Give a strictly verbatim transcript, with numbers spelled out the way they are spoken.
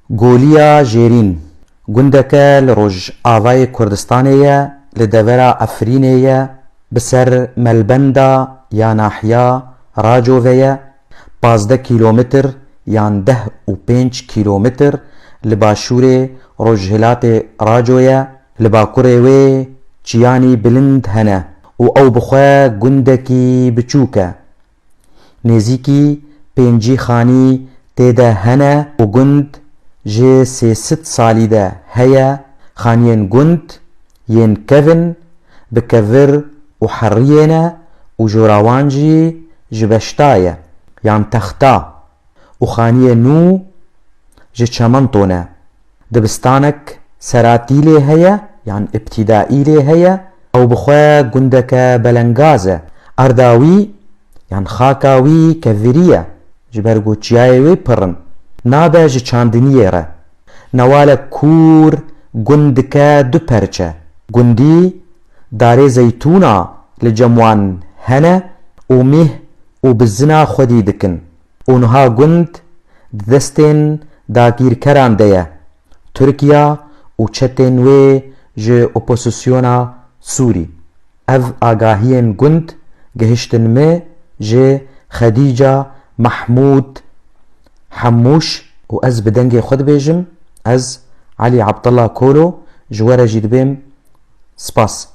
Goliya Jêrîn gundeke li rojavayê Kurdistanê ye, li devera Efrînê ye, bi ser melbenda ya nahiya Raco ve ye, pazdeh kîlometr yan deh û pênc kîlometr li başûrê rojhilatê Raco ye, li bakurê wê çiyanî bilind hene û ew bi xwe gundekî biçûk e. Nêzîkî pêncî xanî tê de hene û gund ji sê sed salî de heye. Xaniyên gund yên kevin bi kevir û heriyê ne û jora wan jî ji beşta ye yan texta û xaniyê nû ji çemento ne. Dibistanek seratî lê heye yan îbtîdaî lê heye. Ew bi xwe gundeke belengaz e. Erda wî yan xaka wî kevirî ye. Ji ber ku çiyayê wê pir in. Nabe ji çandiniyê re. Newalek kûr gund dike du perçe. Gundî darê zeytûna li cem wan hene û mîh û bizina xwedî dikin. Û niha gund di destên dagîrkeran de ye. Tirkiya û çetên wê ji opozisyona Sûrî. Ev agahiyên gund gihiştin me ji Xedîca Mehmûd Hemûş û ez bi dengê xwe dibêjim, ez Elî Abdullah Kolo ji we re jî dibêm spas.